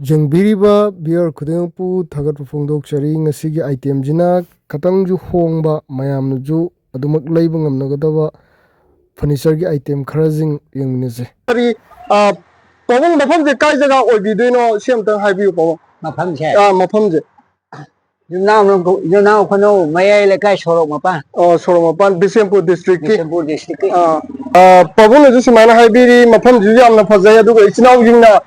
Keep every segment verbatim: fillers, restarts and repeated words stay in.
ꯌꯦꯡꯕꯤꯔꯤꯕ viewer ꯈꯨꯗꯤꯡꯃꯛꯄꯨ ꯊꯥꯒꯠꯄ ꯐꯣꯡꯗꯣꯛꯆꯔꯤ꯫ ꯉꯁꯤꯒꯤ item ꯁꯤꯅ ꯈꯇꯪꯁꯨ ꯍꯣꯡꯕ, ꯃꯌꯥꯝꯅꯁꯨ ꯑꯗꯨꯃꯛ ꯂꯩꯕ ꯉꯝꯅꯒꯗꯕ furniture ꯒꯤ item ꯈꯔꯁꯤꯡ ꯌꯦꯡꯃꯤꯟꯅꯁꯦ꯫ ꯀꯔꯤ, ꯑ, ꯄꯥꯕꯨꯡ, ꯃꯐꯝꯁꯦ ꯀꯥꯏ ꯖꯒꯥ ꯑꯣꯏꯕꯤꯗꯣꯏꯅꯣ? ꯁꯤ ꯑꯝꯇꯪ ꯍꯥꯏꯕꯤꯌꯨ, ꯄꯥꯕꯨꯡ꯫ ꯃꯐꯝꯁꯦ? ꯑ, ꯃꯐꯝꯁꯦ꯫ ꯌꯨꯝꯅꯥꯝ, ꯌꯨꯝꯅꯥꯝ ꯈꯨꯅꯧ ꯃꯌꯥꯏ ꯂꯩꯀꯥꯏ ꯁꯣꯔꯣꯛ ꯃꯄꯥꯟ꯫ ꯑꯣ, ꯁꯣꯔꯣꯛ ꯃꯄꯥꯟ, ꯕꯤꯁꯦꯝꯄꯨꯔ district ꯀꯤ꯫ ꯕꯤꯁꯦꯝꯄꯨꯔ district ꯀꯤ꯫ ꯑꯥ, ꯑꯥ, ꯄꯥꯕꯨꯡꯅꯁꯨ ꯁꯨꯃꯥꯏꯅ ꯍꯥꯏꯕꯤꯔꯤ, ꯃꯐꯝꯁꯤꯁꯨ ꯌꯥꯝꯅ ꯐꯖꯩ, ꯑꯗꯨꯒ ꯏꯆꯤꯟ ꯏꯅꯥꯎꯁꯤꯡꯅ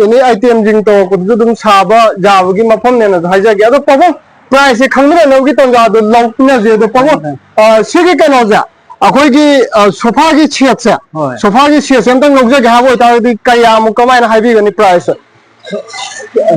any item ꯁꯤꯡ ꯇꯧꯔꯛꯄꯗꯨꯁꯨ ꯑꯗꯨꯝ ꯁꯥꯕ ꯌꯥꯕꯒꯤ ꯃꯐꯝꯅꯦꯅꯁꯨ ꯍꯥꯏꯖꯒꯦ꯫ ꯑꯗꯣ ꯄꯥꯕꯨꯡ, price ꯁꯦ ꯈꯪꯃꯤꯟꯅꯅꯕꯒꯤ ꯇꯥꯟꯖꯥꯗꯣ ꯂꯧꯅꯁꯦ꯫ ꯑꯗꯣ ꯄꯥꯕꯨꯡ, ꯎꯝ꯫ ꯑꯥ, ꯁꯤꯒꯤ ꯀꯩꯅꯣꯁꯦ, ꯑꯩꯈꯣꯏꯒꯤ, ꯑꯥ, sofa ꯒꯤ set ꯁꯦ, ꯍꯣꯏ꯫ Sofa ꯒꯤ set ꯁꯦ ꯑꯝꯇꯪ ꯂꯧꯖꯒꯦ ꯍꯥꯏꯕ ꯑꯣꯏꯇꯥꯔꯒꯗꯤ ꯀꯌꯥꯃꯨꯛ, ꯀꯃꯥꯏꯅ ꯍꯥꯏꯕꯤꯒꯅꯤ price ꯁꯦ?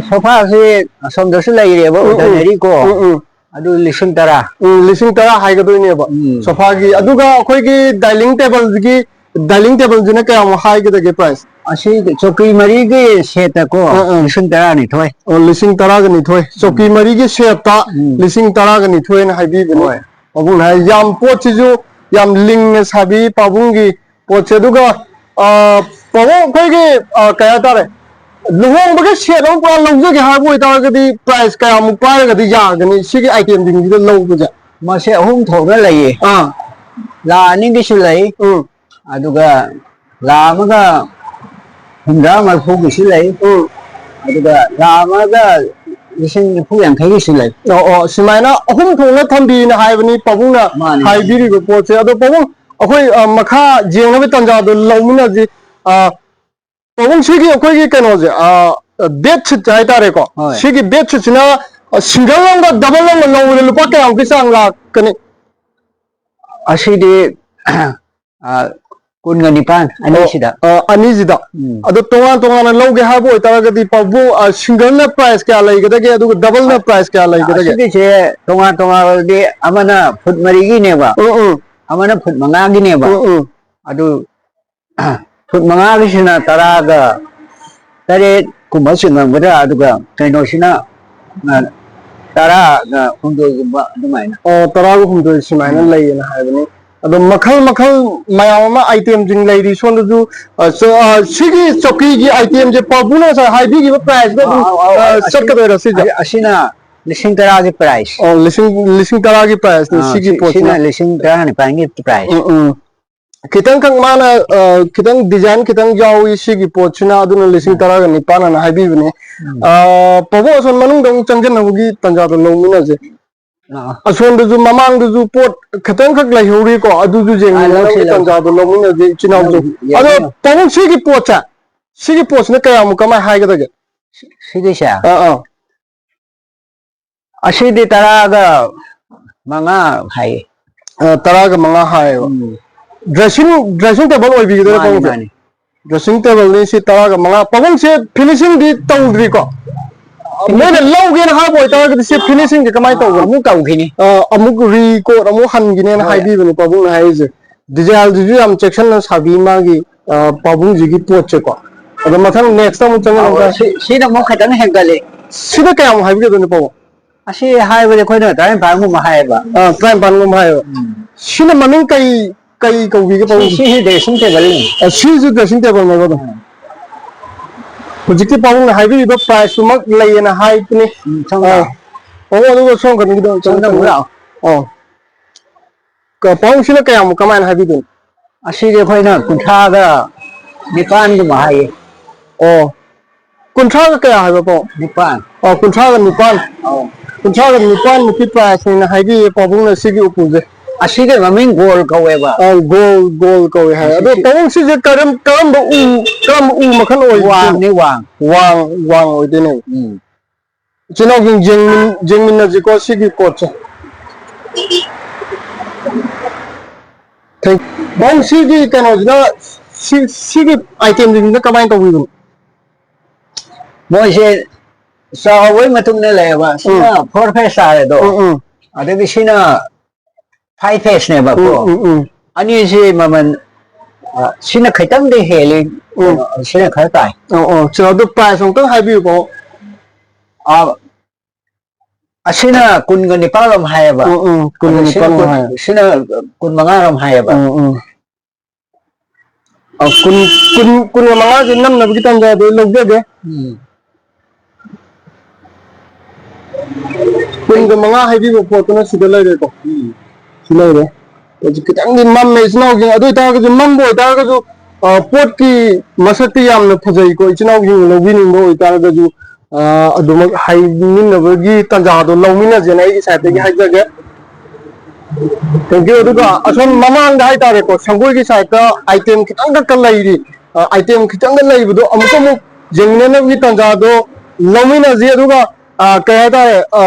Sofa ꯁꯤ ꯑꯁꯣꯝꯗꯁꯨ ꯂꯩꯔꯦꯕ, ꯎꯝ, ꯎꯝ꯫ Ordinary ꯀꯣ꯫ ꯎꯝ, ꯎꯝ꯫ ꯑꯗꯨ ꯂꯤꯁꯤꯡ ꯇꯔꯥ꯫ ꯎꯝ, ꯂꯤꯁꯤꯡ ꯇꯔꯥ ꯍꯥꯏꯒꯗꯣꯏꯅꯦꯕ꯫ ꯎꯝ꯫ Sofa ꯒꯤ꯫ ꯑꯗꯨꯒ ꯑꯩꯈꯣꯏꯒꯤ dining table ꯁꯤꯒꯤ, dining table ꯁꯤꯅ ꯀꯌꯥꯃꯨꯛ ꯍꯥꯏꯒꯗꯒꯦ price? ꯑꯁꯤ ꯆꯧꯀꯤ ꯃꯔꯤꯒꯤ set ꯀꯣ, ꯑꯥ, ꯑꯥ꯫ ꯂꯤꯁꯤꯡ ꯇꯔꯥꯅꯤꯊꯣꯏ꯫ ꯑꯣ, ꯂꯤꯁꯤꯡ ꯇꯔꯥꯒ ꯅꯤꯊꯣꯏ꯫ ꯆꯧꯀꯤ ꯎꯝ꯫ ꯃꯔꯤꯒꯤ set ꯇ ꯎꯝ꯫ ꯂꯤꯁꯤꯡ ꯇꯔꯥꯒ ꯅꯤꯊꯣꯏꯅ ꯍꯥꯏꯕꯤꯕꯅꯤ꯫ ꯍꯣꯏ꯫ ꯄꯥꯕꯨꯡꯅ ꯍꯥꯏ, ꯌꯥꯝ ꯄꯣꯠꯁꯤꯁꯨ ꯌꯥꯝ ꯂꯤꯡꯅ ꯁꯥꯕꯤ ꯄꯥꯕꯨꯡꯒꯤ ꯄꯣꯠꯁꯦ꯫ ꯑꯗꯨꯒ, ꯑ, ꯄꯥꯕꯨꯡ, ꯑꯩꯈꯣꯏꯒꯤ, ꯑ, ꯀꯩ ꯍꯥꯏꯇꯥꯔꯦ, ꯂꯨꯍꯣꯡꯕꯒꯤ set ꯑꯃ ꯄꯨꯔꯥ ꯂꯧꯖꯒꯦ ꯍꯥꯏꯕ ꯑꯣꯏꯇꯥꯔꯒꯗꯤ price ꯀꯌꯥꯃꯨꯛ ꯄꯥꯏꯔꯒꯗꯤ ꯌꯥꯒꯅꯤ ꯁꯤꯒꯤ item ꯁꯤꯡꯁꯤꯗ ꯂꯧꯕꯁꯦ? ꯃꯁꯦ ꯑꯍꯨꯝ ꯊꯣꯛꯅ ꯂꯩꯌꯦ꯫ ꯑꯥ꯫ ꯂꯥꯈ ꯑꯅꯤꯒꯤꯁꯨ ꯂꯩ, ꯎꯝ꯫ ꯑꯗꯨꯒ ꯂꯥꯈ ꯑꯃꯒ ꯍꯨꯝꯗ꯭ꯔꯥ ꯃꯔꯤꯐꯨꯒꯤꯁꯨ ꯂꯩ, ꯎꯝ꯫ ꯑꯗꯨꯒ ꯂꯥꯈ ꯑꯃꯒ ꯂꯤꯁꯤꯡ ꯅꯤꯐꯨ ꯌꯥꯡꯈꯩꯒꯤꯁꯨ ꯂꯩ꯫ ꯑꯣ, ꯑꯣ, ꯁꯨꯃꯥꯏꯅ ꯑꯍꯨꯝ ꯊꯣꯛꯅ ꯊꯝꯕꯤꯅ ꯍꯥꯏꯕꯅꯤ ꯄꯥꯕꯨꯡꯅ ꯃꯥꯅꯤ, ꯃꯥꯅꯤ꯫ ꯍꯥꯏꯕꯤꯔꯤꯕ ꯄꯣꯠꯁꯦ꯫ ꯑꯗꯣ ꯄꯥꯕꯨꯡ, ꯑꯩꯈꯣꯏ, ꯑ, ꯃꯈꯥ ꯌꯦꯡꯅꯕ ꯇꯥꯟꯖꯥꯗꯣ ꯂꯧꯃꯤꯟꯅꯁꯤ꯫ ꯑ, ꯄꯥꯕꯨꯡ, ꯁꯤꯒꯤ ꯑꯩꯈꯣꯏꯒꯤ ꯀꯩꯅꯣꯁꯦ, ꯑ, bed sheet ꯍꯥꯏꯇꯥꯔꯦꯀꯣ꯫ ꯍꯣꯏ꯫ ꯁꯤꯒꯤ bed sheet ꯁꯤꯅ, ꯑ, single ꯑꯃꯒ double ꯑꯃꯒ ꯂꯧꯕꯗ ꯂꯨꯄꯥ ꯀꯌꯥꯃꯨꯛꯀꯤ ꯆꯥꯡ ꯂꯥꯛꯀꯅꯤ? ꯑꯁꯤꯗꯤ, ꯑ, ꯀꯨꯟꯒ ꯅꯤꯄꯥꯟ ꯑꯅꯤꯁꯤꯗ꯫ ꯑꯣ, ꯑ, ꯑꯅꯤꯁꯤꯗ꯫ ꯎꯝ꯫ ꯑꯗꯣ ꯇꯣꯉꯥꯟ ꯇꯣꯉꯥꯟꯅ ꯂꯧꯒꯦ ꯍꯥꯏꯕ ꯑꯣꯏꯇꯥꯔꯒꯗꯤ ꯄꯥꯕꯨꯡ, ꯑ, single ꯅ price ꯀꯌꯥ ꯂꯩꯒꯗꯒꯦ, ꯑꯗꯨꯒ double ꯅ price ꯀꯌꯥ ꯂꯩꯒꯗꯒꯦ? ꯑꯁꯤꯒꯤꯁꯦ ꯇꯣꯉꯥꯟ ꯇꯣꯉꯥꯟꯕꯗꯤ, ꯑꯃꯅ ꯐꯨꯠ ꯃꯔꯤꯒꯤꯅꯦꯕ, ꯎꯝ, ꯎꯝ꯫ ꯑꯃꯅ ꯐꯨꯠ ꯃꯉꯥꯒꯤꯅꯦꯕ꯫ ꯎꯝ, ꯎꯝ꯫ ꯑꯗꯨ ꯐꯨꯠ ꯃꯉꯥꯒꯤꯁꯤꯅ ꯇꯔꯥꯒ ꯇꯔꯦꯠ ꯀꯨꯝꯕ ꯆꯤꯡꯉꯝꯒꯗ꯭ꯔꯥ, ꯑꯗꯨꯒ ꯀꯩꯅꯣꯁꯤꯅ, ꯑ, ꯇꯔꯥꯒ ꯍꯨꯝꯗꯣꯏꯒꯨꯝꯕ ꯑꯗꯨꯃꯥꯏꯅ꯫ ꯑꯣ, ꯇꯔꯥꯒ ꯍꯨꯝꯗꯣꯏ ꯁꯨꯃꯥꯏꯅ ꯎꯝ꯫ ꯂꯩꯌꯦꯅ ꯍꯥꯏꯕꯅꯤ꯫ ꯑꯗꯣ ꯃꯈꯜ ꯃꯈꯜ ꯃꯌꯥꯝ ꯑꯃ item ꯁꯤꯡ ꯂꯩꯔꯤ꯫ ꯁꯣꯝꯗꯁꯨ ꯑ, ꯆ- ꯑ, ꯁꯤꯒꯤ ꯆꯧꯀꯤꯒꯤ item ꯁꯦ ꯄꯥꯕꯨꯡꯅ ꯉꯁꯥꯏ ꯍꯥꯏꯕꯤꯈꯤꯕ price ꯇ ꯑꯗꯨꯝ ꯑꯧ, ꯑꯧ, ꯑ, ꯑꯁꯤ- ꯆꯠꯀꯗꯣꯏꯔꯥ ꯁꯤꯁꯦ? ꯑꯁꯤ- ꯑꯁꯤꯅ ꯂꯤꯁꯤꯡ ꯇꯔꯥꯒꯤ price꯫ ꯑꯣ, ꯂꯤꯁꯤꯡ ꯂꯤꯁꯤꯡ ꯇꯔꯥꯒꯤ price ꯅꯤ ꯑꯥ, ꯁꯤꯒꯤ ꯁꯤ- ꯄꯣꯠꯁꯤꯅ꯫ ꯁꯤꯅ ꯂꯤꯁꯤꯡ ꯇꯔꯥꯅꯤꯄꯥꯟꯒꯤ price꯫ ꯎꯝ ꯎꯝ꯫ ꯈꯤꯇꯪꯈꯛ ꯃꯥꯅ ꯑ, ꯈꯤꯇꯪ design ꯈꯤꯇꯪ ꯌꯥꯎꯏ ꯁꯤꯒꯤ ꯄꯣꯠꯁꯤꯅ, ꯑꯗꯨꯅ ꯂꯤꯁꯤꯡ ꯎꯝ꯫ ꯇꯔꯥꯒ ꯅꯤꯄꯥꯟ ꯑꯅ ꯍꯥꯏꯕꯤꯕꯅꯦ꯫ ꯎꯝ꯫ ꯑ, ꯄꯥꯕꯨꯡ, ꯑꯁꯣꯝ ꯃꯅꯨꯡꯗ ꯑꯃꯨꯛ ꯆꯪꯁꯤꯟꯅꯕꯒꯤ ꯇꯥꯟꯖꯥꯗꯣ ꯂꯧꯃꯤꯟꯅꯁꯦ꯫ ꯑꯥ꯫ ꯑꯁꯣꯝꯗꯁꯨ ꯃꯃꯥꯡꯗꯁꯨ ꯄꯣꯠ ꯈꯤꯇꯪꯈꯛ ꯂꯩꯍꯧꯔꯤꯀꯣ, ꯑꯗꯨꯁꯨ ꯑꯥ, ꯌꯦꯡꯃꯤꯟꯅꯕꯒꯤ ꯂꯧꯁꯤ, ꯂꯧꯁꯤ꯫ ꯇꯥꯟꯖꯥꯗꯣ ꯂꯧꯃꯤꯟꯅꯁꯦ ꯏꯆꯤꯟ ꯏꯅꯥꯎꯁꯨ꯫ ꯂꯧꯁꯤ, ꯑꯗꯣ ꯌꯦꯡꯃꯤꯟꯅ- ꯄꯥꯕꯨꯡ, ꯁꯤꯒꯤ ꯄꯣꯠꯁꯦ, ꯁꯤꯒꯤ ꯄꯣꯠꯁꯤꯅ ꯀꯌꯥꯃꯨꯛ ꯀꯃꯥꯏꯅ ꯍꯥꯏꯒꯗꯒꯦ? ꯁꯤꯒꯤꯁꯦ? ꯑꯥ ꯑꯥ꯫ ꯑꯁꯤꯗꯤ ꯇꯔꯥꯒ ꯃꯉꯥ ꯍꯥꯏꯌꯦ꯫ ꯑ, ꯇꯔꯥꯒ ꯃꯉꯥ ꯍꯥꯏꯌꯦꯕ꯫ ꯎꯝ꯫ Dressing, dressing table ꯑꯣꯏꯕꯤꯒꯗꯣꯏꯔꯥ ꯃꯥꯅꯤ, ꯄꯥꯕꯨꯡꯁꯦ? ꯃꯥꯅꯤ꯫ Dressing table ꯅꯤ ꯁꯤ ꯇꯔꯥꯒ ꯃꯉꯥ꯫ ꯄꯥꯕꯨꯡꯁꯦ finishing ꯗꯤ ꯇꯧꯗ꯭ꯔꯤꯀꯣ? ꯃꯣꯏꯅ ꯂꯧꯒꯦꯅ ꯍꯥꯏꯕ ꯑꯣꯏꯇꯥꯔꯒꯗꯤ ꯁꯤ finishing ꯁꯦ ꯀꯃꯥꯏꯅ ꯇꯧꯒꯅꯤ? ꯑꯃꯨꯛ ꯇꯧꯈꯤꯅꯤ꯫ ꯑ, ꯑꯃꯨꯛ re-coat ꯑꯃꯨꯛ ꯍꯟꯈꯤꯅꯦꯅ ꯍꯣꯏ꯫ ꯍꯥꯏꯕꯤꯕꯅꯦ ꯄꯥꯕꯨꯡꯅ ꯍꯥꯏꯔꯤꯁꯦ꯫ Design ꯁꯤꯁꯨ ꯌꯥꯝ ꯆꯦꯛꯁꯤꯟꯅ ꯁꯥꯕꯤ ꯃꯥꯒꯤ, ꯑ, ꯄꯥꯕꯨꯡꯁꯤꯒꯤ ꯄꯣꯠꯁꯦꯀꯣ꯫ ꯑꯗꯣ ꯃꯊꯪ next ꯑꯃꯨꯛ ꯆꯪꯉꯒ ꯑꯧ, ꯁꯤ-, ꯁꯤꯅ ꯑꯃꯨꯛ ꯈꯤꯇꯪ ꯍꯦꯟꯒꯠꯂꯦ꯫ ꯁꯤꯅ ꯀꯌꯥꯃꯨꯛ ꯍꯥꯏꯕꯤꯒꯗꯣꯏꯅꯣ ꯄꯥꯕꯨꯡ? ꯑꯁꯤ ꯍꯥꯏꯕꯗꯤ ꯑꯩꯈꯣꯏꯅ ꯇꯔꯥꯅꯤꯄꯥꯟꯒꯨꯝꯕ ꯍꯥꯏꯌꯦꯕ꯫ ꯑꯥ, ꯇꯔꯥꯅꯤꯄꯥꯟꯒꯨꯝꯕ ꯍꯥꯏꯌꯦꯕ꯫ ꯎꯝ꯫ ꯁꯤꯅ ꯃꯃꯤꯡ ꯀꯩ, ꯀꯩ ꯀꯧꯕꯤꯒꯦ ꯁꯤ-, ꯄꯥꯕꯨꯡ? ꯁꯤꯁꯤ dressing table ꯅꯤ꯫ ꯑ, ꯁꯤꯁꯨ dressing table ꯅꯦꯕ ꯑꯗꯨꯝ꯫ ꯎꯝ꯫ ꯍꯧꯖꯤꯛꯀꯤ ꯄꯥꯕꯨꯡꯅ ꯍꯥꯏꯕꯤꯔꯤꯕ price ꯇꯨꯃꯛ ꯂꯩꯌꯦꯅ ꯍꯥꯏꯕꯅꯤ꯫ ꯎꯝ, ꯁꯣꯝꯗ꯫ ꯑꯥ꯫ ꯄꯥꯕꯨꯡ, ꯑꯗꯨꯒ ꯁꯣꯝ ꯀꯩꯅꯣꯒꯤꯗꯣ ꯁꯣꯝꯗ ꯑꯃꯨꯛ ꯂꯥꯛꯑꯣ꯫ ꯑꯥ꯫ ꯀ-, ꯄꯥꯕꯨꯡ, ꯁꯤꯅ ꯀꯌꯥꯃꯨꯛ ꯀꯃꯥꯏꯅ ꯍꯥꯏꯕꯤꯗꯣꯏꯅꯣ? ꯑꯁꯤꯗꯤ ꯑꯩꯈꯣꯏꯅ ꯀꯨꯟꯊ꯭ꯔꯥꯒ ꯅꯤꯄꯥꯟꯒꯨꯝꯕ ꯍꯥꯏꯌꯦ꯫ ꯑꯣ, ꯀꯨꯟꯊ꯭ꯔꯥꯒ ꯀꯌꯥ ꯍꯥꯏꯕ ꯄꯥꯕꯨꯡ? ꯅꯤꯄꯥꯟ꯫ ꯑꯣ, ꯀꯨꯟꯊ꯭ꯔꯥꯒ ꯅꯤꯄꯥꯟ꯫ ꯑꯧ꯫ ꯀꯨꯟꯊ꯭ꯔꯥꯒ ꯅꯤꯄꯥꯟ ꯃꯨꯛꯀꯤ price ꯅꯦꯅ ꯍꯥꯏꯕꯤꯌꯦ ꯄꯥꯕꯨꯡꯅ ꯁꯤꯒꯤ ꯎꯄꯨꯁꯦ꯫ ꯑꯁꯤꯒꯤ ꯃꯃꯤꯡ ꯒꯣꯜ ꯀꯧꯋꯦꯕ꯫ ꯑꯥ, ꯒꯣꯜ, ꯒꯣꯜ ꯀꯧꯋꯦ ꯍꯥꯏ꯫ ꯑꯗꯣ ꯑꯁꯤꯁꯤ ꯄꯥꯕꯨꯡ, ꯁꯤꯁꯦ ꯀꯔꯝ-, ꯀꯔꯝꯕ ꯎ, ꯀꯔꯝꯕ ꯎ ꯃꯈꯜ ꯑꯣꯏꯗꯣꯏꯅꯣ? ꯋꯥꯡꯅꯤ, ꯋꯥꯡ꯫ ꯋꯥꯡ, ꯋꯥꯡ ꯑꯣꯏꯗꯣꯏꯅꯦꯕ꯫ ꯎꯝ꯫ ꯏꯆꯤꯟ ꯏꯅꯥꯎꯁꯤꯡ ꯌꯦꯡꯃꯤꯟ-, ꯌꯦꯡꯃꯤꯟꯅꯁꯤꯀꯣ ꯁꯤꯒꯤ ꯄꯣꯠꯁꯦ꯫ Thank-, ꯄꯥꯕꯨꯡ, ꯁꯤꯒꯤ ꯀꯩꯅꯣꯁꯤꯅ, ꯁꯤ-, ꯁꯤꯒꯤ item ꯁꯤꯡꯁꯤꯅ ꯀꯃꯥꯏꯅ ꯇꯧꯕꯤꯕꯅꯣ? ꯃꯣꯏꯁꯦ ꯆꯥꯎꯕꯒꯤ ꯃꯇꯨꯡ ꯏꯟꯅ ꯂꯩꯌꯦꯕ꯫ ꯁꯤꯅ ꯎꯝ꯫ Four face ꯇꯥꯔꯦꯗꯣ꯫ ꯎꯝ, ꯎꯝ꯫ ꯑꯗꯒꯤ ꯁꯤꯅ five face ꯅꯦꯕꯀꯣ꯫ ꯎꯝ, ꯎꯝ, ꯎꯝ꯫ ꯑꯅꯤꯁꯤ ꯃꯃꯜ, ꯑ, ꯁꯤꯅ ꯈꯤꯇꯪꯗꯤ ꯍꯦꯜꯂꯤ, ꯎꯝ꯫ ꯀꯩꯅꯣ, ꯁꯤꯅ ꯈꯔ ꯇꯥꯏ꯫ ꯑꯣ, ꯑꯣ, ꯆꯦ, ꯑꯗꯨ price ꯑꯃꯨꯛꯇꯪ ꯍꯥꯏꯕꯤꯌꯨꯀꯣ꯫ ꯑ, ꯑꯁꯤꯅ ꯀꯨꯟꯒ ꯅꯤꯄꯥꯜ ꯑꯃ ꯍꯥꯏꯌꯦꯕ꯫ ꯎꯝ, ꯎꯝ, ꯀꯨꯟꯒ ꯑꯗꯣ ꯁꯤꯅ ꯅꯤꯄꯥꯜ ꯑꯃ ꯀꯨꯟ-, ꯍꯥꯏ꯫ ꯁꯤꯅ ꯀꯨꯟ ꯃꯉꯥ ꯑꯃ ꯍꯥꯏꯌꯦꯕ꯫ ꯎꯝ, ꯎꯝ꯫ ꯑ, ꯀꯨꯟ, ꯀꯨꯟ, ꯀꯨꯟꯒ ꯃꯉꯥꯁꯦ ꯅꯝꯅꯕꯒꯤ ꯇꯥꯟꯖꯥꯗꯣ ꯑꯩ ꯂꯧꯖꯒꯦ꯫ ꯎꯝ꯫ ꯀꯨꯟꯒ ꯃꯉꯥ ꯍꯥꯏꯕꯤꯕ ꯄꯣꯠꯇꯨꯅ ꯁꯤꯗ ꯂꯩꯔꯦꯀꯣ꯫ ꯎꯝ꯫ ꯁꯤ ꯂꯩꯔꯦ꯫ ꯍꯧꯖꯤꯛ ꯈꯤꯇꯪꯗꯤ ꯃꯝꯃꯦ ꯏꯆꯤꯟ ꯏꯅꯥꯎꯁꯤꯡ꯫ ꯑꯗꯨ ꯑꯣꯏꯇꯥꯔꯒꯁꯨ ꯃꯝꯕ ꯑꯣꯏꯇꯥꯔꯒꯁꯨ, ꯑ, ꯄꯣꯠꯀꯤ ꯃꯁꯛꯇꯤ ꯌꯥꯝꯅ ꯐꯖꯩꯀꯣ꯫ ꯏꯆꯤꯟ ꯏꯅꯥꯎꯁꯤꯡ ꯂꯧꯕꯤꯅꯤꯡꯕ ꯑꯣꯏꯇꯥꯔꯒꯁꯨ, ꯑ, ꯑꯗꯨꯃꯛ ꯍꯥꯏꯃꯤꯟꯅꯕꯒꯤ ꯇꯥꯟꯖꯥꯗꯣ ꯂꯧꯃꯤꯟꯅꯁꯦꯅ ꯑꯩꯒꯤ ꯁꯥꯏꯠꯇꯒꯤ ꯎꯝ꯫ ꯍꯥꯏꯖꯒꯦ꯫ Thank you꯫ ꯑꯗꯨꯒ ꯑꯁꯣꯝ ꯃꯃꯥꯡꯗ ꯍꯥꯏꯇꯥꯔꯦꯀꯣ, ꯁꯪꯒꯣꯏꯒꯤ ꯁꯥꯏꯠꯇ item ꯈꯤꯇꯪꯈꯛꯀ ꯂꯩꯔꯤ꯫ ꯑ, item ꯈꯤꯇꯪꯒ ꯂꯩꯕꯗꯣ ꯑꯃꯨꯛꯀ ꯑꯃꯨꯛ ꯌꯦꯡꯃꯤꯟꯅꯅꯕꯒꯤ ꯇꯥꯟꯖꯥꯗꯣ ꯂꯧꯃꯤꯟꯅꯁꯤ꯫ ꯑꯗꯨꯒ, ꯑ, ꯀꯩ ꯍꯥꯏꯇꯥꯔꯦ, ꯑ,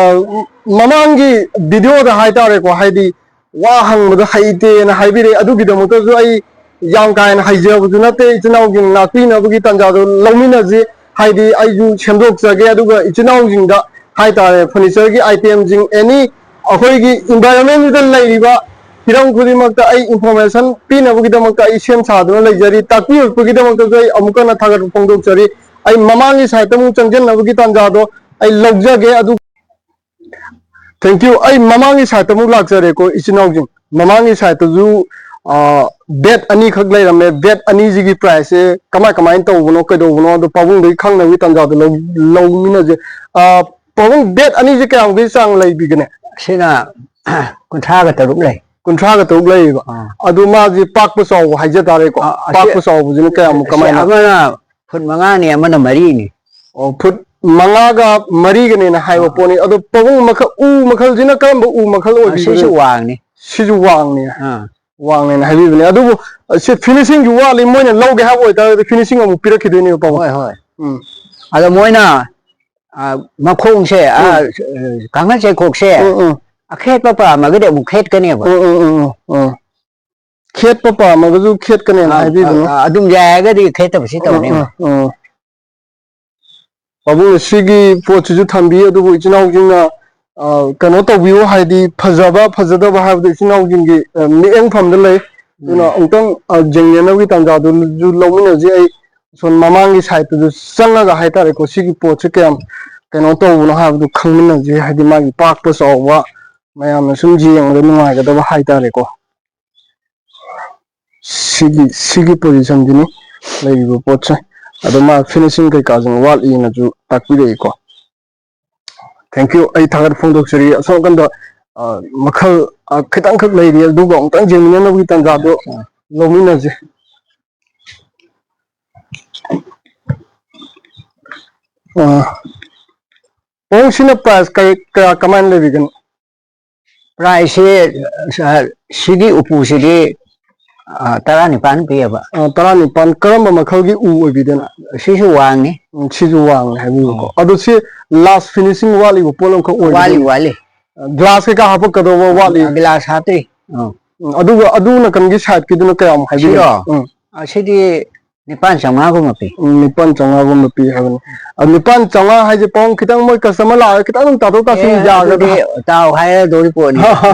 ꯃꯃꯥꯡꯒꯤ video ꯗ ꯍꯥꯏꯇꯥꯔꯦꯀꯣ, ꯍꯥꯏꯗꯤ ꯋꯥ ꯍꯪꯕꯗ ꯍꯩꯇꯦꯅ ꯍꯥꯏꯕꯤꯔꯛꯑꯦ꯫ ꯑꯗꯨꯒꯤꯗꯃꯛꯇꯁꯨ ꯑꯩ ꯌꯥꯝ ꯀꯥ ꯍꯦꯟꯅ ꯍꯩꯖꯕꯁꯨ ꯅꯠꯇꯦ꯫ ꯏꯆꯤꯟ ꯏꯅꯥꯎꯁꯤꯡ ꯉꯥꯛꯄꯤꯅꯕꯒꯤ ꯇꯥꯟꯖꯥꯗꯣ ꯂꯧꯃꯤꯟꯅꯁꯤ꯫ ꯍꯥꯏꯗꯤ ꯑꯩꯁꯨ ꯁꯦꯝꯗꯣꯛꯆꯒꯦ, ꯑꯗꯨꯒ ꯏꯆꯤꯟ ꯏꯅꯥꯎꯁꯤꯡꯗ ꯍꯥꯏꯇꯥꯔꯦ, furniture ꯒꯤ item ꯁꯤꯡ, any ꯑꯩꯈꯣꯏꯒꯤ environment ꯁꯤꯗ ꯂꯩꯔꯤꯕ ꯍꯤꯔꯝ ꯈꯨꯗꯤꯡꯃꯛꯇ ꯑꯩ information ꯄꯤꯅꯕꯒꯤꯗꯃꯛꯇ ꯑꯩ ꯁꯦꯝ ꯁꯥꯗꯨꯅ ꯂꯩꯖꯔꯤ꯫ ꯇꯥꯛꯄꯤꯔꯛꯄꯒꯤꯗꯃꯛꯇꯁꯨ ꯑꯩ ꯑꯃꯨꯛꯀ ꯍꯟꯅ ꯊꯥꯒꯠꯄ ꯐꯣꯡꯗꯣꯛꯆꯔꯤ꯫ ꯑꯩ ꯃꯃꯥꯡꯒꯤ side ꯇ ꯑꯃꯨꯛ ꯆꯪꯁꯤꯟꯅꯕꯒꯤ ꯇꯥꯟꯖꯥꯗꯣ ꯑꯩ ꯂꯧꯖꯒꯦ꯫ ꯑꯗꯨ Thank you꯫ ꯑꯩ ꯃꯃꯥꯡꯒꯤ side ꯇ ꯑꯃꯨꯛ ꯂꯥꯛꯆꯔꯦꯀꯣ, ꯏꯆꯤꯟ ꯏꯅꯥꯎꯁꯤꯡ꯫ ꯃꯃꯥꯡꯒꯤ side ꯇꯁꯨ, ꯑ, bed ꯑꯅꯤꯈꯛ ꯂꯩꯔꯝꯃꯦ꯫ Bed ꯑꯅꯤꯁꯤꯒꯤ price ꯁꯦ ꯀꯃꯥꯏ ꯀꯃꯥꯏꯅ ꯇꯧꯕꯅꯣ, ꯀꯩꯗꯧꯕꯅꯣ, ꯑꯗꯣ ꯄꯥꯕꯨꯡꯗꯒꯤ ꯈꯪꯅꯕꯒꯤ ꯇꯥꯟꯖꯥꯗꯣ ꯂꯧ-, ꯂꯧꯃꯤꯟꯅꯁꯦ꯫ ꯑ, ꯄꯥꯕꯨꯡ, bed ꯑꯅꯤꯁꯦ ꯀꯌꯥꯃꯨꯛꯀꯤ ꯆꯥꯡ ꯂꯩꯕꯤꯒꯅꯤ? ꯁꯤꯅ ꯀꯨꯟꯊ꯭ꯔꯥꯒ ꯇꯔꯨꯛ ꯂꯩ꯫ ꯀꯨꯟꯊ꯭ꯔꯥꯒ ꯇꯔꯨꯛ ꯂꯩꯌꯦꯕ꯫ ꯑꯥ꯫ ꯑꯗꯣ ꯃꯥꯁꯦ ꯄꯥꯛꯄ ꯆꯥꯎꯕ ꯍꯥꯏꯖ ꯇꯥꯔꯦꯀꯣ꯫ ꯑ, ꯑꯁꯤ, ꯄꯥꯛꯄ ꯆꯥꯎꯕꯁꯤꯅ ꯀꯌꯥꯃꯨꯛ, ꯑꯁꯤ ꯀꯃꯥꯏꯅ? ꯑꯃꯅ ꯐꯨꯠ ꯃꯉꯥꯅꯤ, ꯑꯃꯅ ꯃꯔꯤꯅꯤ꯫ ꯑꯣ, ꯐꯨꯠ ꯃꯉꯥꯒ ꯃꯔꯤꯒꯅꯦꯅ ꯍꯥꯏꯕ ꯑꯥ꯫ ꯄꯣꯠꯅꯤ꯫ ꯑꯗꯣ ꯄꯥꯕꯨꯡ ꯃꯈꯜ, ꯎ ꯃꯈꯜꯁꯤꯅ ꯀꯔꯝꯕ ꯎ ꯃꯈꯜ ꯑꯣꯏꯕꯤꯕꯅꯣ? ꯑꯁꯤꯁꯨ ꯋꯥꯡꯅꯤ꯫ ꯁꯤꯁꯨ ꯋꯥꯡꯅꯤ꯫ ꯑꯥ꯫ ꯋꯥꯡꯅꯦꯅ ꯍꯥꯏꯕꯤꯕꯅꯦ꯫ ꯑꯗꯨꯕꯨ, ꯑ, ꯁꯤ finishing ꯁꯨ ꯋꯥꯠꯂꯤ꯫ ꯃꯣꯏꯅ ꯂꯧꯒꯦ ꯍꯥꯏꯕ ꯑꯣꯏꯇꯥꯔꯒꯗꯤ finishing ꯑꯃꯨꯛ ꯄꯤꯔꯛꯈꯤꯗꯣꯏꯅꯦꯕ, ꯄꯥꯕꯨꯡ꯫ ꯍꯣꯏ, ꯍꯣꯏ꯫ ꯎꯝ꯫ ꯑꯗꯣ ꯃꯣꯏꯅ, ꯑ, ꯃꯈꯣꯡꯁꯦ, ꯑ, ꯎꯝ꯫ ꯀꯥꯡꯈꯟ ꯆꯩꯈꯣꯛꯁꯦ ꯎꯝ, ꯎꯝ꯫ ꯑꯈꯦꯠꯄ ꯄꯥꯝꯃꯒꯗꯤ ꯑꯃꯨꯛ ꯈꯦꯠꯀꯅꯦꯕ꯫ ꯎꯝ, ꯎꯝ, ꯎꯝ, ꯎꯝ, ꯎꯝ꯫ ꯈꯦꯠꯄ ꯄꯥꯝꯃꯒꯁꯨ ꯈꯦꯠꯀꯅꯦꯅ ꯑ, ꯍꯥꯏꯕꯤꯕꯅꯣ꯫ ꯑ, ꯑ, ꯑꯗꯨꯝ ꯌꯥꯏ ꯍꯥꯏꯔꯒꯗꯤ ꯈꯦꯠꯇꯕꯁꯤ ꯎꯝ, ꯇꯧꯅꯦꯕ꯫ ꯎꯝ, ꯎꯝ꯫ ꯄꯥꯕꯨꯡꯅ ꯁꯤꯒꯤ ꯄꯣꯠꯁꯤꯁꯨ ꯊꯝꯕꯤ, ꯑꯗꯨꯕꯨ ꯏꯆꯤꯟ ꯏꯅꯥꯎꯁꯤꯡꯅ, ꯑ, ꯀꯩꯅꯣ ꯇꯧꯕꯤꯌꯨ, ꯍꯥꯏꯗꯤ ꯐꯖꯕ ꯐꯖꯗꯕ ꯍꯥꯏꯕꯗꯣ ꯏꯆꯤꯟ ꯏꯅꯥꯎꯁꯤꯡꯒꯤ, ꯑ, ꯃꯤꯠꯌꯦꯡꯐꯝꯗ ꯂꯩ꯫ ꯑꯗꯨꯅ ꯎꯝ꯫ ꯑꯃꯨꯛꯇꯪ, ꯑ, ꯌꯦꯡꯅꯅꯕꯒꯤ ꯇꯥꯟꯖꯥꯗꯨꯁꯨ ꯂꯧꯃꯤꯟꯅꯁꯤ꯫ ꯑꯩ ꯁꯣꯝ ꯃꯃꯥꯡꯒꯤ side ꯇꯁꯨ ꯆꯪꯉꯒ ꯍꯥꯏꯇꯥꯔꯦꯀꯣ, ꯁꯤꯒꯤ ꯄꯣꯠꯁꯦ ꯀꯌꯥꯝ ꯀꯩꯅꯣ ꯇꯧꯕꯅꯣ ꯍꯥꯏꯕꯗꯨ ꯈꯪꯃꯤꯟꯅꯁꯦ, ꯍꯥꯏꯗꯤ ꯃꯥꯒꯤ ꯄꯥꯛꯄ ꯆꯥꯎꯕ ꯃꯌꯥꯝꯅ ꯁꯨꯝ ꯌꯦꯡꯕꯗ ꯅꯨꯡꯉꯥꯏꯒꯗꯕ ꯍꯥꯏꯇꯥꯔꯦꯀꯣ꯫ ꯁꯤꯒꯤ ꯁꯤꯒꯤ ꯄꯣꯖꯤꯁꯟꯁꯤꯅꯤ ꯂꯩꯔꯤꯕ ꯄꯣꯠꯁꯦ꯫ ꯑꯗꯣ ꯃꯥ ꯐꯤꯅꯤꯁꯤꯡ ꯀꯩꯀꯥꯁꯤꯡ ꯋꯥꯠꯂꯤꯅꯁꯨ ꯇꯥꯛꯄꯤꯔꯛꯏꯀꯣ꯫ Thank you, ꯑꯩ ꯊꯥꯒꯠ ꯐꯣꯡꯗꯣꯛꯆꯔꯤ꯫ ꯑꯁꯣꯝ ꯅꯥꯀꯟꯗ ꯑ, ꯃꯈꯜ ꯑ, ꯈꯤꯇꯪꯈꯛ ꯂꯩꯔꯤ, ꯑꯗꯨꯒ ꯑꯃꯨꯛꯇꯪ ꯌꯦꯡꯃꯤꯟꯅꯅꯕꯒꯤ ꯇꯥꯟꯖꯥꯗꯣ ꯂꯧꯃꯤꯟꯅꯁꯦ꯫ ꯑ, ꯄꯥꯕꯨꯡ, ꯁꯤꯅ ꯄ꯭ꯔꯥꯏꯁ ꯀꯔꯤ, ꯀꯌꯥ, ꯀꯃꯥꯏꯅ ꯂꯩꯕꯤꯒꯅꯤ? ꯄ꯭ꯔꯥꯏꯁꯁꯦ ꯁꯤꯒꯤ ꯎꯄꯨꯁꯤꯗꯤ ꯑ, ꯇꯔꯥꯅꯤꯄꯥꯟ ꯄꯤꯌꯦꯕ꯫ ꯑ, ꯇꯔꯥꯅꯤꯄꯥꯟ꯫ ꯀꯔꯝꯕ ꯃꯈꯜꯒꯤ ꯎ ꯑꯣꯏꯕꯤꯗꯣꯏꯅꯣ? ꯁꯤꯁꯨ ꯋꯥꯡꯉꯤ꯫ ꯎꯝ, ꯁꯤꯁꯨ ꯋꯥꯡꯉꯦ ꯍꯥꯏꯕꯤꯌꯨꯀꯣ꯫ ꯑꯗꯣ ꯁꯤ ꯂꯥꯁ ꯐꯤꯅꯤꯁꯤꯡ ꯋꯥꯠꯂꯤꯕ ꯄꯣꯠ ꯑꯃꯈꯛ ꯑꯣꯏꯕꯤꯗꯣꯏꯅꯤ? ꯋꯥꯠꯂꯤ꯫ ꯒ꯭ꯂꯥꯁ ꯀꯩꯀꯥ ꯍꯥꯞꯄꯛꯀꯗꯧꯕ ꯋꯥꯠꯂꯤ? ꯒ꯭ꯂꯥꯁ ꯍꯥꯞꯇ꯭ꯔꯤ꯫ ꯑ꯫ ꯎꯝ, ꯑꯗꯨꯒ ꯑꯗꯨ ꯅꯥꯀꯟꯒꯤ ꯁꯥꯏꯠꯀꯤꯗꯨꯅ ꯀꯌꯥꯃꯨꯛ ꯍꯥꯏꯕꯤꯒꯦ? ꯁꯤꯔꯣ? ꯎꯝ꯫ ꯑ, ꯁꯤꯗꯤ ꯅꯤꯄꯥꯟ ꯆꯥꯝꯃꯉꯥꯒꯨꯝꯕ ꯄꯤ꯫ ꯎꯝ, ꯅꯤꯄꯥꯟ ꯆꯥꯝꯃꯉꯥꯒꯨꯝꯕ ꯄꯤ ꯍꯥꯏꯕꯅꯤ꯫ ꯑ, ꯅꯤꯄꯥꯟ ꯆꯥꯝꯃꯉꯥ ꯍꯥꯏꯁꯦ, ꯄꯥꯕꯨꯡ, ꯈꯤꯇꯪ ꯃꯣꯏ ꯀꯁꯇꯃꯔ ꯂꯥꯛꯑꯒ ꯈꯤꯇꯪ ꯑꯗꯨꯝ ꯇꯥꯊꯣꯛ ꯇꯥꯁꯤꯟ ꯑꯦ, ꯌꯥꯒꯗ꯭ꯔꯥ? ꯑꯗꯨꯗꯤ ꯇꯥꯎ ꯍꯥꯏꯔꯗꯧꯔꯤ ꯄꯣꯠꯅꯤ꯫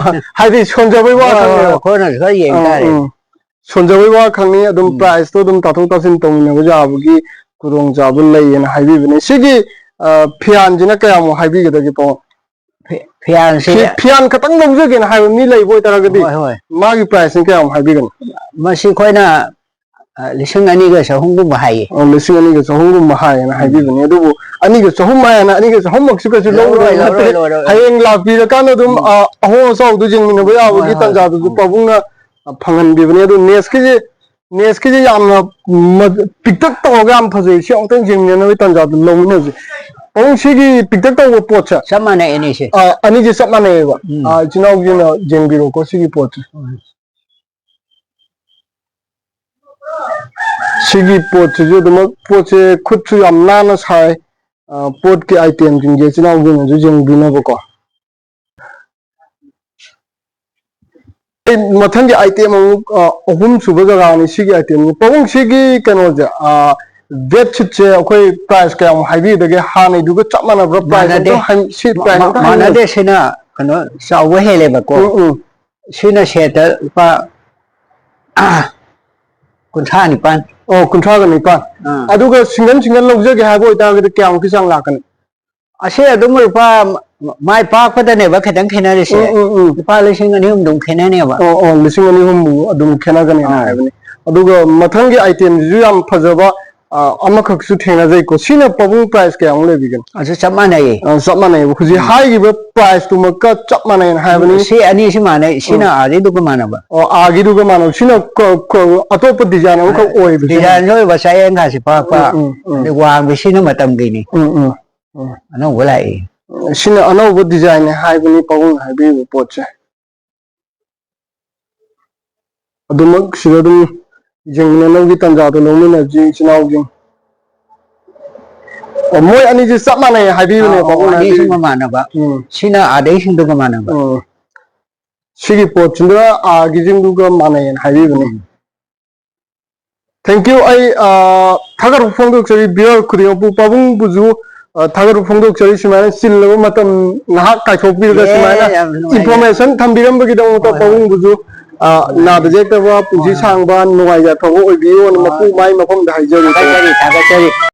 ꯍꯥꯏꯗꯤ ꯁꯣꯟꯖꯕꯩ ꯋꯥ ꯍꯣꯏ, ꯍꯣꯏ, ꯈꯛꯅꯦꯕ꯫ ꯑꯩꯈꯣꯏꯅꯁꯨ ꯈꯔ ꯌꯦꯡ ꯎꯝ, ꯇꯥꯔꯦ꯫ ꯎꯝ꯫ ꯁꯣꯟꯖꯕꯩ ꯋꯥ ꯈꯛꯅꯤ, ꯑꯗꯨꯝ ꯎꯝ꯫ ꯄ꯭ꯔꯥꯏꯁꯇꯣ ꯑꯗꯨꯝ ꯇꯥꯊꯣꯛ ꯇꯥꯁꯤꯟ ꯇꯧꯃꯤꯟꯅꯕ ꯌꯥꯕꯒꯤ ꯈꯨꯗꯣꯡꯆꯥꯕ ꯂꯩꯌꯦꯅ ꯍꯥꯏꯕꯤꯕꯅꯦ꯫ ꯁꯤꯒꯤ, ꯑ, ꯐꯤꯌꯥꯟꯁꯤꯅ ꯀꯌꯥꯃꯨꯛ ꯍꯥꯏꯕꯤꯒꯗꯒꯦ, ꯄꯥꯕꯨꯡ? ꯐꯤ-, ꯐꯤꯌꯥꯟꯁꯦ ꯁꯤ ꯐꯤꯌꯥꯟ ꯈꯛꯇꯪ ꯂꯧꯖꯒꯦꯅ ꯍꯥꯏꯕ ꯃꯤ ꯂꯩꯕ ꯑꯣꯏꯇꯥꯔꯒꯗꯤ, ꯍꯣꯏ, ꯍꯣꯏ꯫ ꯃꯥꯒꯤ ꯄ꯭ꯔꯥꯏꯁꯁꯤꯅ ꯀꯌꯥꯃꯨꯛ ꯍꯥꯏꯕꯤꯒꯅꯤ? ꯃꯁꯤ ꯑꯩꯈꯣꯏꯅ, ꯑ, ꯂꯤꯁꯤꯡ ꯑꯅꯤꯒ ꯆꯍꯨꯝꯒꯨꯝꯕ ꯍꯥꯏꯌꯦ꯫ ꯑꯣ, ꯂꯤꯁꯤꯡ ꯑꯅꯤꯒ ꯆꯍꯨꯝꯒꯨꯝꯕ ꯍꯥꯏꯌꯦꯅ ꯎꯝ꯫ ꯍꯥꯏꯕꯤꯕꯅꯦ꯫ ꯑꯗꯨꯕꯨ ꯑꯅꯤꯒ ꯆꯍꯨꯝ ꯍꯥꯏꯌꯦꯅ ꯑꯅꯤꯒ ꯆꯍꯨꯝꯃꯛꯁꯨ ꯀꯩꯁꯨ ꯂꯧꯔꯣꯏ, ꯂꯧꯔꯣꯏ, ꯅꯠꯇꯦ꯫ ꯂꯧꯔꯣꯏ, ꯂꯧꯔꯣꯏ꯫ ꯍꯌꯦꯡ ꯂꯥꯛꯄꯤꯔꯀꯥꯟꯗ ꯑꯗꯨꯝ, ꯎꯝ꯫ ꯑ, ꯑꯍꯣꯡ ꯑꯆꯥꯎꯗꯣ ꯌꯦꯡꯃꯤꯟꯅꯕ ꯌꯥꯕꯒꯤ ꯍꯣꯏ, ꯍꯣꯏ꯫ ꯇꯥꯟꯖꯥꯗꯨꯁꯨ ꯎꯝ꯫ ꯄꯥꯕꯨꯡꯅ, ꯑ, ꯐꯪꯍꯟꯕꯤꯕꯅꯦ꯫ ꯑꯗꯨ ꯅꯦꯁꯀꯤꯁꯦ, ꯅꯦꯁꯀꯤꯁꯦ ꯌꯥꯝꯅ ꯃ-, ꯄꯤꯛꯇꯛ ꯇꯧꯔꯒ ꯌꯥꯝ ꯐꯖꯩ꯫ ꯁꯤ ꯑꯃꯨꯛꯇꯪ ꯌꯦꯡꯃꯤꯟꯅꯅꯕꯒꯤ ꯇꯥꯟꯖꯥꯗꯨ ꯂꯧꯃꯤꯟꯅꯁꯦ꯫ ꯄꯥꯕꯨꯡ, ꯁꯤꯒꯤ ꯄꯤꯛꯇꯛ ꯇꯧꯕ ꯄꯣꯠꯁꯦ, ꯆꯞ ꯃꯥꯟꯅꯩ ꯑꯅꯤꯁꯦ꯫ ꯑ, ꯑꯅꯤꯁꯦ ꯆꯞ ꯃꯥꯟꯅꯩꯌꯦꯕ꯫ ꯎꯝ꯫ ꯑ, ꯏꯆꯤꯟ ꯏꯅꯥꯎꯒꯤꯅ ꯌꯦꯡꯕꯤꯔꯣꯀꯣ ꯁꯤꯒꯤ ꯄꯣꯠꯁꯦ꯫ ꯎꯝ꯫ ꯁꯤꯒꯤ ꯄꯣꯠꯁꯤꯁꯨ ꯑꯗꯨꯃꯛ, ꯄꯣꯠꯁꯦ ꯈꯨꯠꯁꯨ ꯌꯥꯝ ꯅꯥꯟꯅ ꯁꯥꯏ꯫ ꯑ, ꯄꯣꯠꯀꯤ ꯑꯥꯏꯇꯦꯝꯁꯤꯡꯁꯦ ꯏꯆꯤꯟ ꯏꯅꯥꯎꯒꯤꯅꯁꯨ ꯌꯦꯡꯕꯤꯅꯕꯀꯣ꯫ ꯑꯩ ꯃꯊꯪꯒꯤ ꯑꯥꯏꯇꯦꯝ ꯑꯃꯨꯛ, ꯑ, ꯑꯍꯨꯝ ꯁꯨꯕ ꯖꯒꯥꯅꯤ ꯁꯤꯒꯤ ꯑꯥꯏꯇꯦꯝꯁꯦ꯫ ꯄꯥꯕꯨꯡ, ꯁꯤꯒꯤ ꯀꯩꯅꯣꯁꯦ, ꯑ, ꯕꯦꯗꯁꯤꯠꯁꯦ ꯑꯩꯈꯣꯏ ꯄ꯭ꯔꯥꯏꯁ ꯀꯌꯥꯃꯨꯛ ꯍꯥꯏꯕꯤꯒꯗꯒꯦ? ꯍꯥꯟꯅꯩꯗꯨꯒ ꯆꯞ ꯃꯥꯟꯅꯕ꯭ꯔꯥ? ꯄ꯭ꯔꯥꯏꯁ ꯃꯥꯟꯅꯗꯦ꯫ ꯑꯝꯇꯪ ꯍꯥꯏ-, ꯁꯤ ꯃꯥ-, ꯄ꯭ꯔꯥꯏꯁ ꯃꯥ-, ꯑꯝꯇꯪ ꯍꯥꯏꯕꯤꯌꯨ꯫ ꯃꯥꯟꯅꯗꯦ꯫ ꯁꯤꯅ ꯀꯩꯅꯣ ꯆꯥꯎꯕ ꯍꯦꯜꯂꯦꯕꯀꯣ꯫ ꯎꯝ, ꯎꯝ꯫ ꯁꯤꯅ ꯁꯦꯠꯇ ꯂꯨꯄꯥ ꯀꯨꯟꯊ꯭ꯔꯥ ꯅꯤꯄꯥꯟ꯫ ꯑꯣ, ꯀꯨꯟꯊ꯭ꯔꯥꯒ ꯅꯤꯄꯥꯟ꯫ ꯑꯥ꯫ ꯑꯗꯨꯒ ꯁꯤꯡꯒꯜ ꯁꯤꯡꯒꯜ ꯂꯧꯖꯒꯦ ꯍꯥꯏꯕ ꯑꯣꯏꯇꯥꯔꯒꯗꯤ ꯀꯌꯥꯃꯨꯛꯀꯤ ꯆꯥꯡ ꯂꯥꯛꯀꯅꯤ? ꯑꯁꯤ ꯑꯗꯨꯝ ꯂꯨꯄꯥ ꯃꯥꯏ ꯄꯥꯛꯄꯗꯅꯦꯕ ꯈꯤꯇꯪ ꯈꯦꯠꯅꯔꯤꯁꯦ꯫ ꯎꯝ, ꯎꯝ, ꯎꯝ꯫ ꯂꯨꯄꯥ ꯂꯤꯁꯤꯡ ꯑꯅꯤ ꯑꯍꯨꯝ ꯑꯗꯨꯝ ꯈꯦꯠꯅꯅꯦꯕ꯫ ꯑꯣ, ꯑꯣ, ꯂꯤꯁꯤꯡ ꯑꯅꯤ ꯑꯍꯨꯝ ꯑꯗꯨꯝ ꯈꯦꯠꯅꯒꯅꯤ ꯑꯥ꯫ ꯍꯥꯏꯕꯅꯤ꯫ ꯑꯗꯨꯒ ꯃꯊꯪꯒꯤ item ꯁꯤꯁꯨ ꯌꯥꯝ ꯐꯖꯕ, ꯑ, ꯑꯃꯈꯛꯁꯨ ꯊꯦꯡꯅꯖꯩꯀꯣ꯫ ꯁꯤꯅ ꯄꯥꯕꯨꯡ price ꯀꯌꯥꯃꯨꯛ ꯂꯩꯕꯤꯒꯅꯤ? ꯑꯗꯨ ꯆꯞ ꯃꯥꯟꯅꯩꯌꯦ꯫ ꯑ, ꯆꯞ ꯃꯥꯟꯅꯩꯌꯦꯕ꯫ ꯍꯧꯖꯤꯛ ꯎꯝ꯫ ꯍꯥꯏꯔꯤꯕ price ꯇꯨꯃꯛꯀ ꯆꯞ ꯃꯥꯟꯅꯩꯅ ꯍꯥꯏꯕꯅꯤ꯫ ꯁꯤ ꯑꯅꯤꯁꯤ ꯃꯥꯟꯅꯩ꯫ ꯁꯤꯅ ꯎꯝ꯫ ꯑꯥꯗꯩꯗꯨꯒ ꯃꯥꯟꯅꯕ꯫ ꯑꯣ, ꯑꯥꯒꯤꯗꯨꯒ ꯃꯥꯟꯅꯕ꯫ ꯁꯤꯅ ꯀ-, ꯀ-, ꯑꯇꯣꯞꯄ design ꯑꯃꯈꯛ ꯑꯣꯏꯕꯁꯤꯅ꯫ Design ꯁꯨ ꯑꯣꯏꯕ, ꯆꯌꯦꯡꯒꯥꯁꯤ ꯄꯥꯛꯄ꯫ ꯎꯝ, ꯎꯝ, ꯎꯝ꯫ ꯑꯗꯩ ꯋꯥꯡꯕꯁꯤꯅ ꯃꯇꯝꯒꯤꯅꯤ꯫ ꯎꯝ, ꯎꯝ, ꯎꯝ꯫ ꯑꯅꯧꯕ ꯂꯥꯛꯏ꯫ ꯁꯤꯅ ꯑꯅꯧꯕ design ꯅꯦ ꯍꯥꯏꯕꯅꯤ ꯄꯥꯕꯨꯡꯅ ꯍꯥꯏꯕꯤꯔꯤꯕ ꯄꯣꯠꯁꯦ꯫ ꯑꯗꯨꯃꯛ ꯁꯤꯗ ꯑꯗꯨꯝ ꯌꯦꯡꯃꯤꯟꯅꯅꯕꯒꯤ ꯇꯥꯟꯖꯥꯗꯣ ꯂꯧꯃꯤꯟꯅꯁꯤ, ꯏꯆꯤꯟ ꯏꯅꯥꯎꯁꯤꯡ꯫ ꯑꯣ, ꯃꯣꯏ ꯑꯅꯤꯁꯦ ꯆꯞ ꯃꯥꯟꯅꯩ ꯍꯥꯏꯕꯤꯕꯅꯦ, ꯑꯥ, ꯑꯣ, ꯄꯥꯕꯨꯡꯅ ꯑꯅꯤꯁꯤꯃ ꯍꯥꯏꯕꯤꯕꯅꯦ꯫ ꯃꯥꯟꯅꯕ꯫ ꯎꯝ꯫ ꯁꯤꯅ ꯑꯥꯗꯩꯁꯤꯡꯗꯨꯒ ꯃꯥꯟꯅꯕ꯫ ꯎꯝ꯫ ꯁꯤꯒꯤ ꯄꯣꯠꯁꯤꯅ ꯑꯥꯒꯤꯁꯤꯡꯗꯨꯒ ꯃꯥꯟꯅꯩꯌꯦꯅ ꯍꯥꯏꯕꯤꯕꯅꯦ꯫ ꯎꯝ꯫ Thank you꯫ ꯑꯩ, ꯑ, ꯊꯥꯒꯠꯄ ꯐꯣꯡꯗꯣꯛꯆꯔꯤ viewer ꯈꯨꯗꯤꯡꯃꯛꯄꯨ꯫ ꯄꯥꯕꯨꯡꯕꯨꯁꯨ, ꯑ, ꯊꯥꯒꯠꯄ ꯐꯣꯡꯗꯣꯛꯆꯔꯤ꯫ ꯁꯨꯃꯥꯏꯅ ꯆꯤꯜꯂꯕ ꯃꯇꯝ ꯉꯥꯏꯍꯥꯛ ꯀꯥꯏꯊꯣꯛꯄꯤꯔꯒ ꯑꯦ, ꯁꯨꯃꯥꯏꯅ ꯌꯥꯝ ꯅꯨꯡꯉꯥꯏꯖꯔꯦ꯫ Information ꯊꯝꯕꯤꯔꯝꯕꯒꯤꯗꯃꯛꯇ ꯍꯣꯏ, ꯍꯣꯏ꯫ ꯄꯥꯕꯨꯡꯕꯨꯁꯨ, ꯑ, ꯍꯣꯏ, ꯍꯣꯏ꯫ ꯅꯥꯗ ꯌꯦꯛꯇꯕ, ꯄꯨꯟꯁꯤ ꯍꯣꯏ, ꯍꯣꯏ꯫ ꯁꯥꯡꯕ, ꯅꯨꯡꯉꯥꯏ ꯌꯥꯏꯐꯕ ꯑꯣꯏꯕꯤꯌꯨꯅ ꯍꯣꯏ꯫ ꯃꯄꯨ ꯃꯥꯏ ꯃꯐꯝꯗ ꯍꯥꯏꯖꯔꯤ꯫ ꯊꯥꯒꯠꯆꯔꯤ, ꯊꯥꯒꯠꯆꯔꯤ꯫